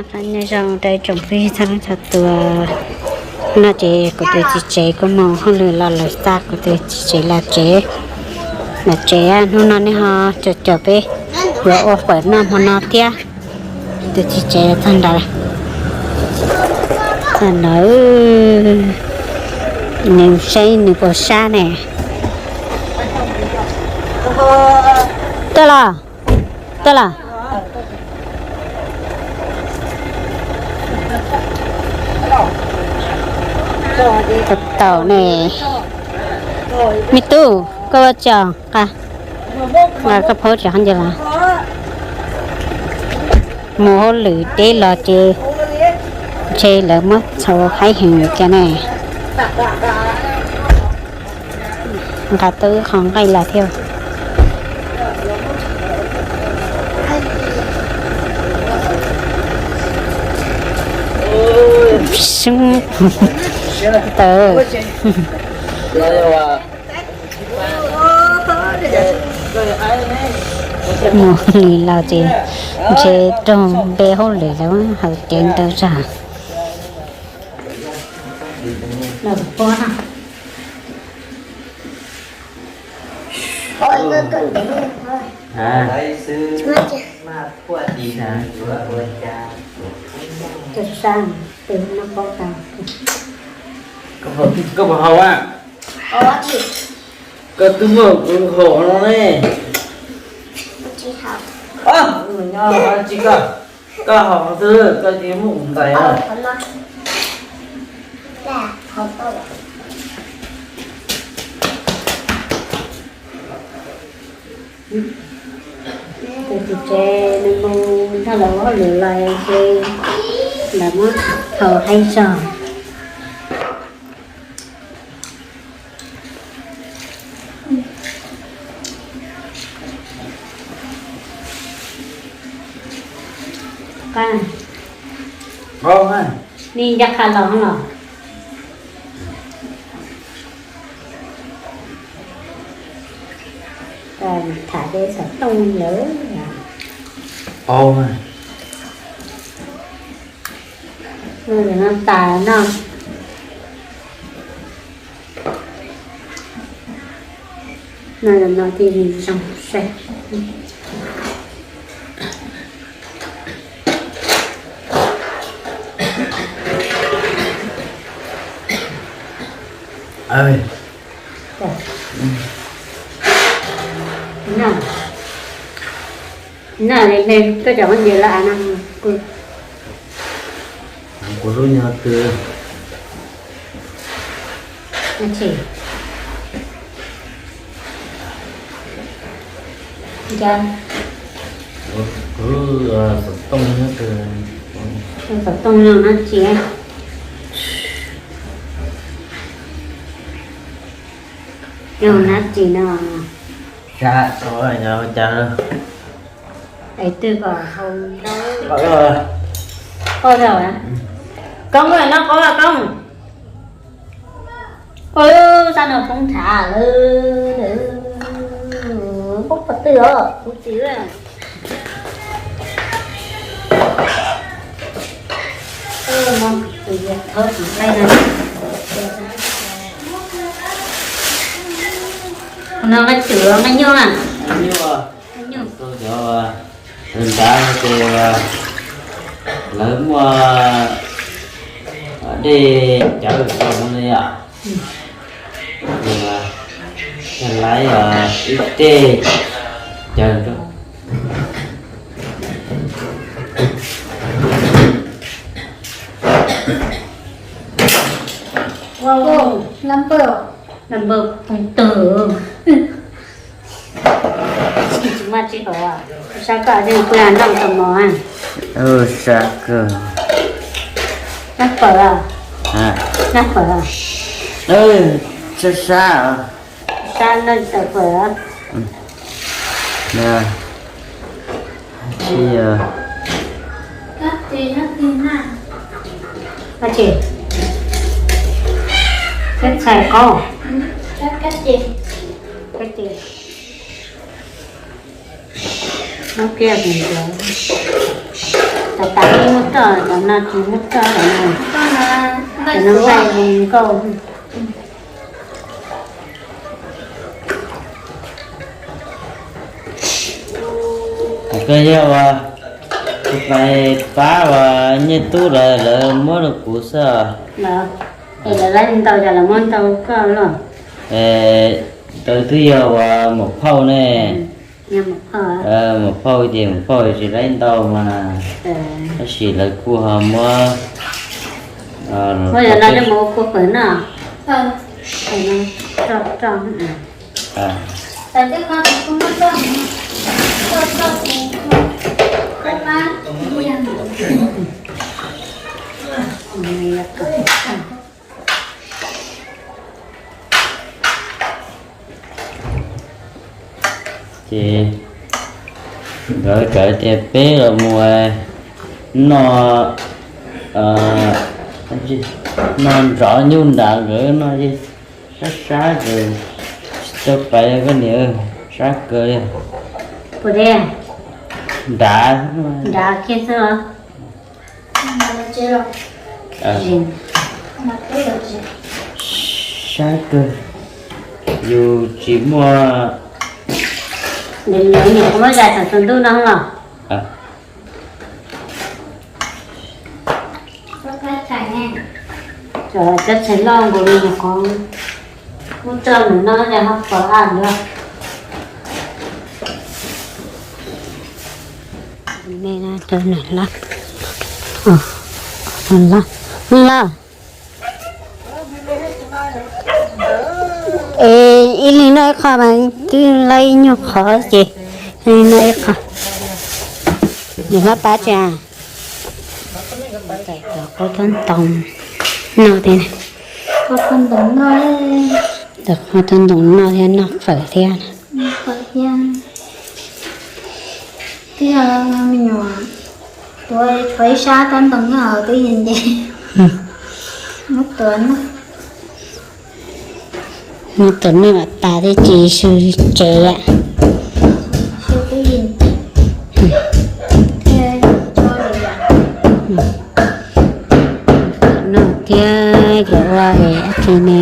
Nyob zoo rau ib tsoom phooj ywg txhua leej txhua tus. No ces kuv tus txiv tsev kuj mus hauj lwm los lawm, xa kuv tus txiv tsev los tsev. Los tsev, hnub no nej ho caum caum peb yuav ua fawm noj hmo no thiab. Tus txiv tsev txog ntawd, txog ntawd, nws saib nws puas sab ne. Tuaj los, tuaj los. Taum taum ne. Me tub, koj ua cas qa, koj phaub tsis qab nce los? Mus hauj lwm deb los ces ntshe lawv muab txhau haib heev li kiag ne. Nqa tau ib qho nqaij los thiab. Tawm. Mus li los ces ntshe raug npe hauj lwm lawv haus cev ntau zog. Koj puas haus a? Koj twb muab kuv haus no ne. Tsis koj, koj haus xwb, koj tsis muab kuv ntais. Tus txiv tsev nws mus nrog lawv ua hauj lwm los ces lawv muab txhau haib zog. Nws nco qab los los. Tham tej xov tooj ntawd. No tas no. No no thiaj li zoo saib. No, no, koj cov nce lawm no. Kuv lub nyob twg? Kuv lub xov tooj nyob twg? Xov tooj no dab tsi? Yog dab tsi no? Sab, yog cas? Es twg kom hau ntau? Koj, Koob, no Koob, Koob. Ua lub sab no poob nrhav lawm. Poob qhov twg os, kuv txiv lawm. Thawb kuv nqaij no. Qhov no nqaij twm nqaij nyuj na? Nqaij nyuj. Nqaij nyuj. Ntav ces lawv muaj dej cawv rau no li os. Yog lawv ib dej cawv rau. Lab npawg, lab npawg poob tag. Tsis muaj tsis hov, sab koj yeej pw nrog tau mov. Sab kawg. Noj fawm os? Noj fawm os? Sab sab. Sab noj tau fawm os? Tsis, kab txhais qaub. Kab ces. Muab kiag mus ntawd. Cov tas muab roj, cov no tsis muab roj lawm na. Cov no nqaij zoo nkauj. Koj yog uas kuv pais pab uas Nyiaj Tub lawv, lawv muab rau kuv xwb os. Es lawv laib ntau ces lawv muab ntau koj los? Ntawd twb yog uas maum phauj ne. Maum phauj ces maum phauj tsis laib ntau mas, tab sis lawv kuj ho muab, muab cov no coj mus ua kua fawm noj. Ces nkawd txawm tias peb los mus noj, noj nrov nyuj nrad, nkawd noj sab sab ces tsis tau pais koj niam, sab kawg li. Nrad, nrad kiag xwb. Sab kawg, yus tsis muaj. Lawv nyuam qhuav muab zais thaum tsaus ntuj no los? Cov tshais loj nkaus li nyuam qhuav muab roj nws noj ces ho pov aj ntawd. Los, los. Es ib leeg noj ib qho mas twb laib ib nyuag qhov ces ib leeg noj ib qho. Nws hlob pab tsis? Qaub tob ntoo noj thiab. Qaub tob ntoo noj thiab, noj fawm thiab. Twb yog me nyuam tuav tshuav ib sab tob ntoo nyob hauv twb yeej nce. Muab tuav noj. Muab tuav noj tas thiab tsis su tsev. Noj thiab cov ua es dab tsi ne.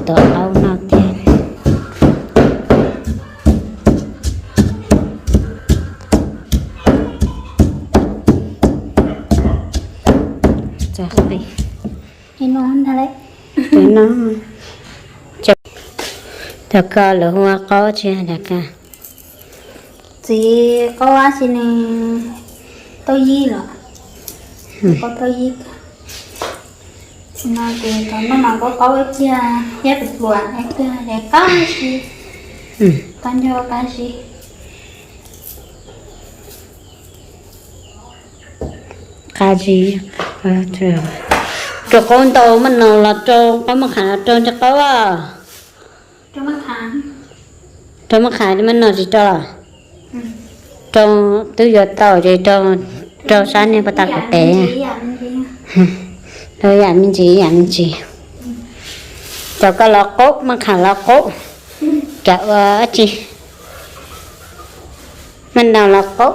Tuav qaub noj thiab. Cov ko lawv hu ua qaub tsi cov ko? Txiv, qaub dab tsi ne? Taub yib los? Qaub taub yib. No ces thaum no mas qaub qaub ib pliag thiab pluas pluas ib pliag es qab zib, qab ncauj qab zib. Qab zib. Rau qaub ntau maj no los rau qaub maj qham los rau ntsej qaub. Rau maj qham li maj no tsis rau los? Rau, twb yuav tau ces rau, rau sab niag pas tas kuv tes. Rau yam me ntsis yam me ntsis. Cov ko los qaub, maj qham los qaub. Cov ua dab tsi, maj no los qaub.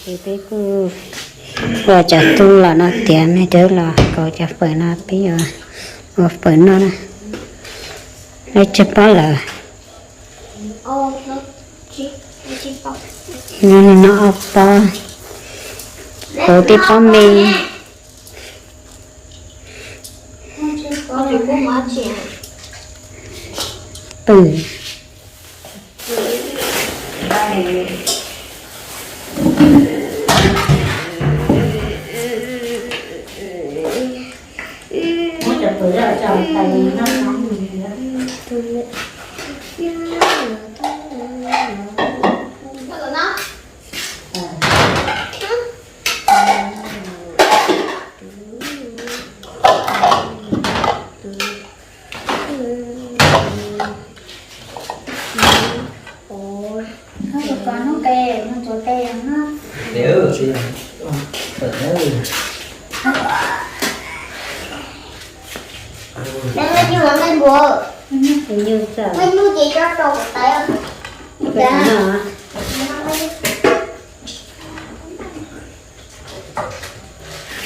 Ces peb kuj ua cov tub los no tiav, me cov los kaus cov fawm no peb yuav ua fawm noj na. Lawv tseg pob lawm. No ob pob, hauv tib pob me. Pw.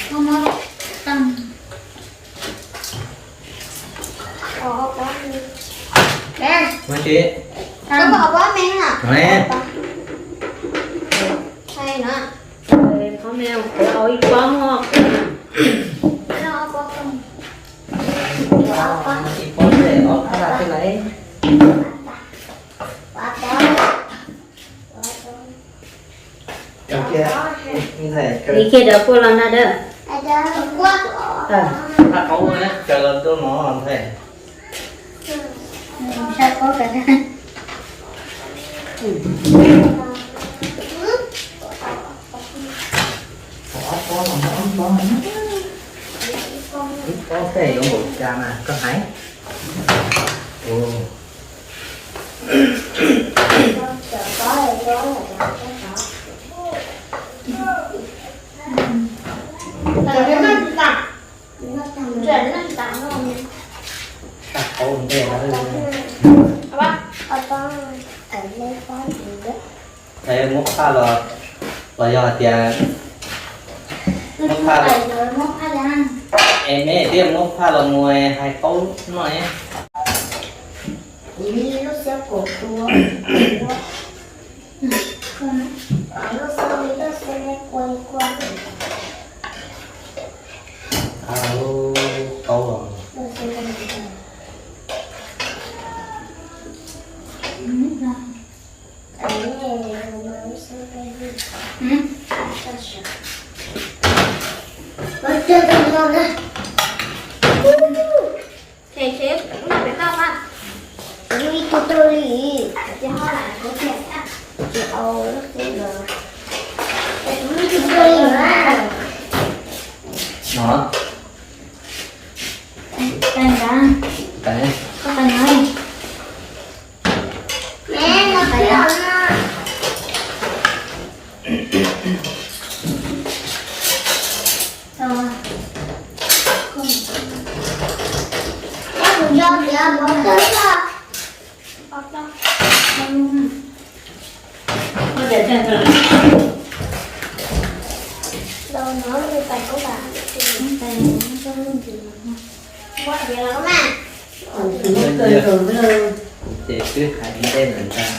Koj muab tau. Ua pob me. Neb, koj pob me na. Neb. Pob me, kuv ua ib pob mog. Ib pob ntej ob phab tej lawm. Ib kiag rau puab los na dab. Phaj qaub na, kawg los rau no ntag. Ob pob los ob pob, ib pob tej yuav npaum cas mas koj hais. Phaj qaub ntej no. Muab phaj los, los yog hais tias muab phaj, es neb thiaj muab phaj los mus hais qaub noj. Qaub los. Ces ces ib tug rau li, ces ho lam kuv tiag, ces au lub xub los, ces ib tug rau li mas. No. Tais ntawd, koj tais no. Ces twb hais ntej lawm ntag.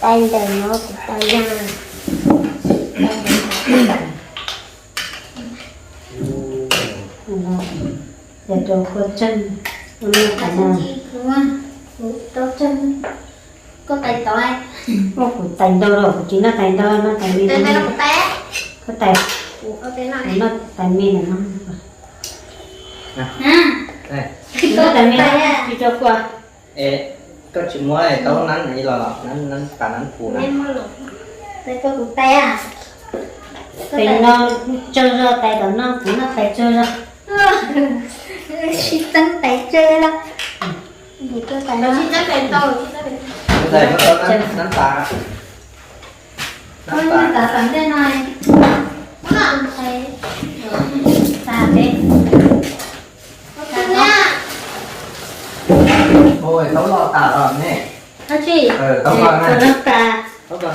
Tais ntawm no kuv tais na. Yog rau kua tseej, ua no tais na. Kua tseej, koj tais tod. Ua kuv tais ntau los kuv tsis noj tais ntau, noj tais me. Koj tais, kuv noj tais me ntawm no. Kuv noj tais me, tsis tso kua. Es koj tsis muab taub nab los, nab pas nab pus na. Tais no tsawg zog, tais tom no kuv noj tais tsawg zog. Sib txeeb tais tsawg zog. Nab pas, nab pas. Ua taub loj tas los ne. Taub ko na. Taub ko,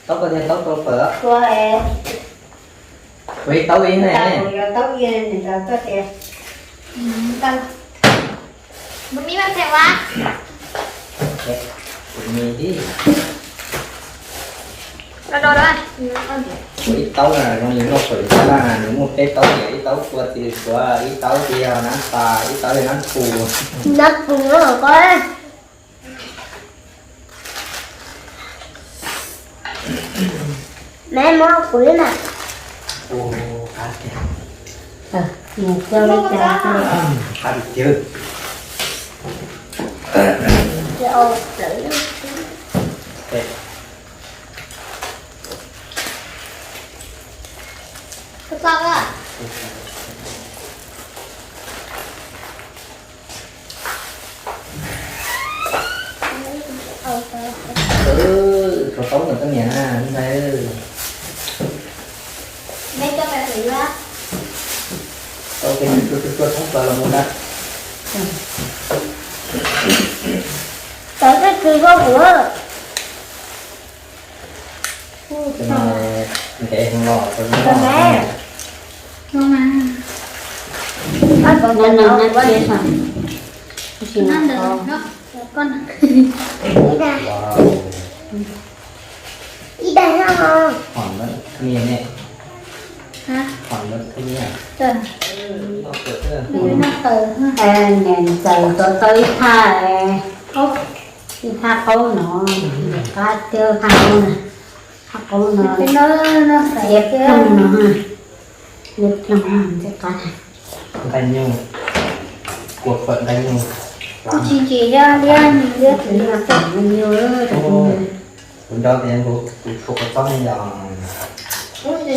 taub ko tiag, taub ko pawg. Kuv ib taub ib ne. Kuv ib taub na, zoo li noj pawg ib taub na, nws muaj peb taub tiag, ib taub kua txiv suav, ib taub tiag nab pas, ib taub tiag nab pus. Nab pus ko. Meb muab kuv ib na. Mus coj li cas. Rau taub ntawm koj niam na ntag. Taub peb tsuag tsuag tshoob plaws los mus ntag. Tus vau ua. Ntev heev los rau noj. Noj noj noj thiab. Ib dag no. Niam ne. Niam ntxawm tau tau ib thaj, ib thaj qaub no, qab thiab thaj qaub na, thaj qaub no, ib ploog no, ib ploog no thiaj qab. Nqaij nyuj, kua fawm nqaij nyuj. Tsis ntsim yog liab nws liab tsis yog fawm nqaij nyuj. Kuv nco tias kuv tshuav kua txob ne yog. Tsis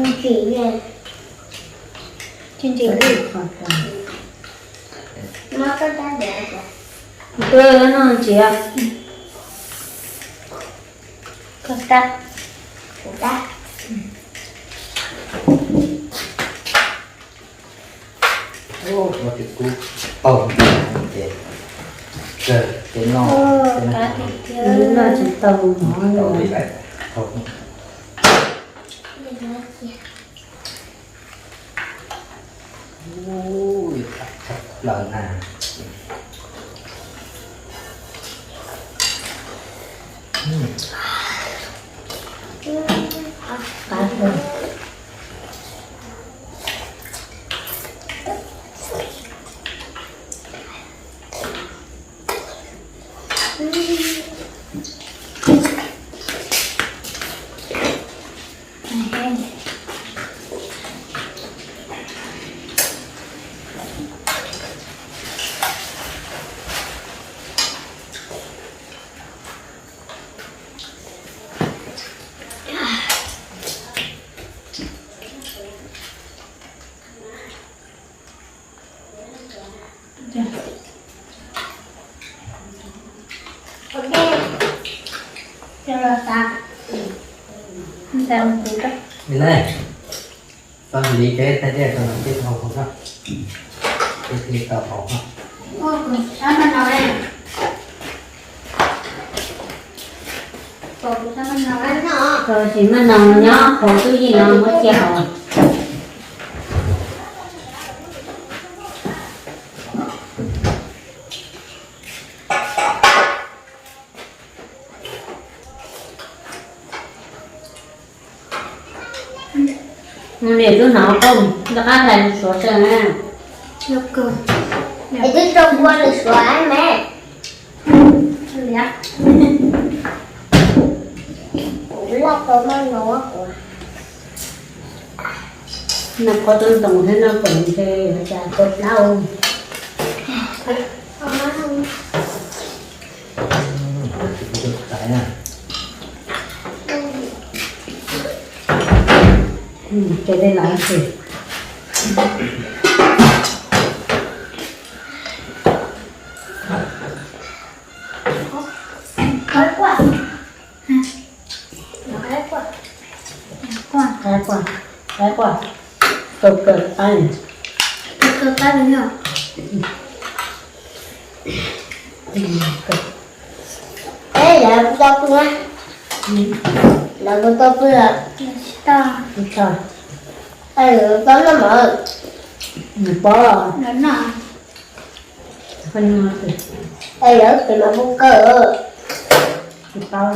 ntsim li. Twb no ntsim. Koj tab. Ua ces kuv paug ces, ces no, no tsis tau mov li lawm. Ui, tshaj plaws na. Txoj hlis peb thaij dej rau nram tej hau hauv na, tej hlis tau hauv na. Tsis maj no nyob hauv tub yij no muab cia hauv. Mus niam tub hnov qoj, nco qab hlais lws suav tsawg na. Es twb rau kua lws suav me. Kuv laj tau maj no kuv. Noj qhov tub ntoos thiab noj pom ntshe yuav cas tau plaub. Ces tej laus xwb. Qaib quaj, qaib quaj, kawg kawg qaib. Kawg kawg qaib li yog. Peb lawv kuv tau pw na. Lawv kuv tau pw lawm. Tsis tau. Lawv tau noj mov. Nws pov. Lawv noj. Es lawv tes mas pub kawg. Tsis tau.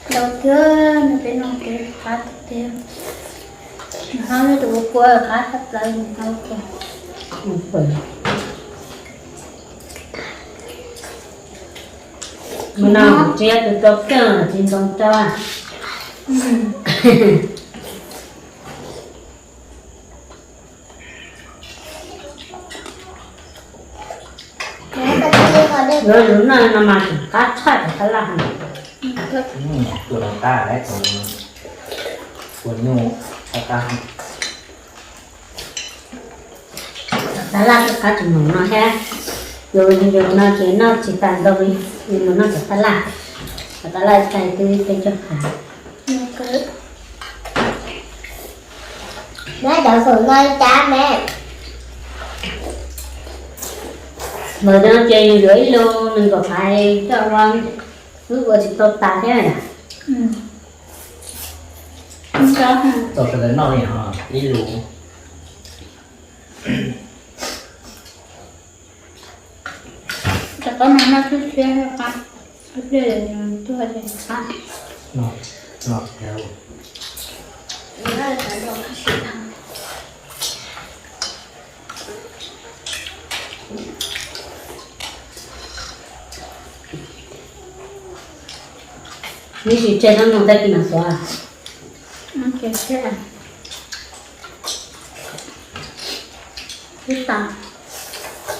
Ntau tiag, nws peb no ces qab tiag. Nws hlob nyob tus ua kua qab tshaj plaws nws hlob tiag. Mus no tsis yog tus rau kiag tsis ntoo rau. Lub lub no no mas tseem qab tshaj cov qab laj heev. Tus no qab, tus nyuj qab qab. Tab laj twb qab tsis mus no thiab, yus yus no ces noj tsis tas ntau li, yus mus noj cov tab laj, cov tab laj tais twb peb caug phav. Nyob cov khoom no cas me, ntawm no ces yus yuav ib lub nees nkaum phav coj ua, wb ua tsis tau tas thiab. Tau sawv daws noj li ho ib lub. Rau qab no noj tshiab tshiab, ib pliag tuag ces qab. Neb tsis tseg noj mus tag kis mas xuav.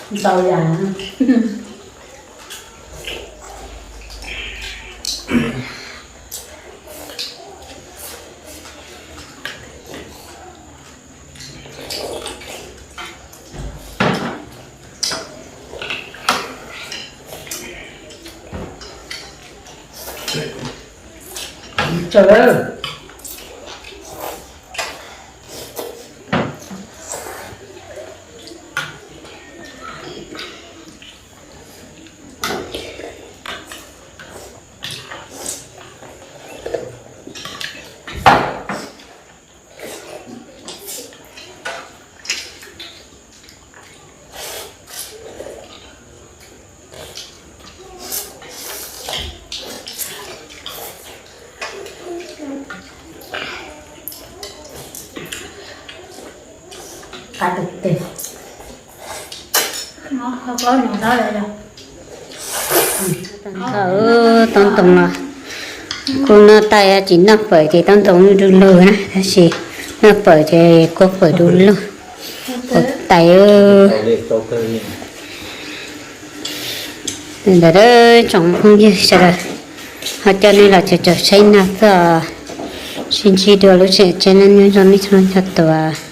Ntau yam. Tsaug lawm. Qab tus tes. Tau ntoo los kuj noj tag, tsis noj pawm ces tau ntoo du lug na, tab sis noj pawm ces kuj pawm du lug. Ua tais. Ntawd tsoom phooj ywg sawv daws, ho coj nej los tsev tsaum saib nag txog, sib ntsib dua lub sij hawm tshiab, nyob zoo nej txhua leej txhua tus.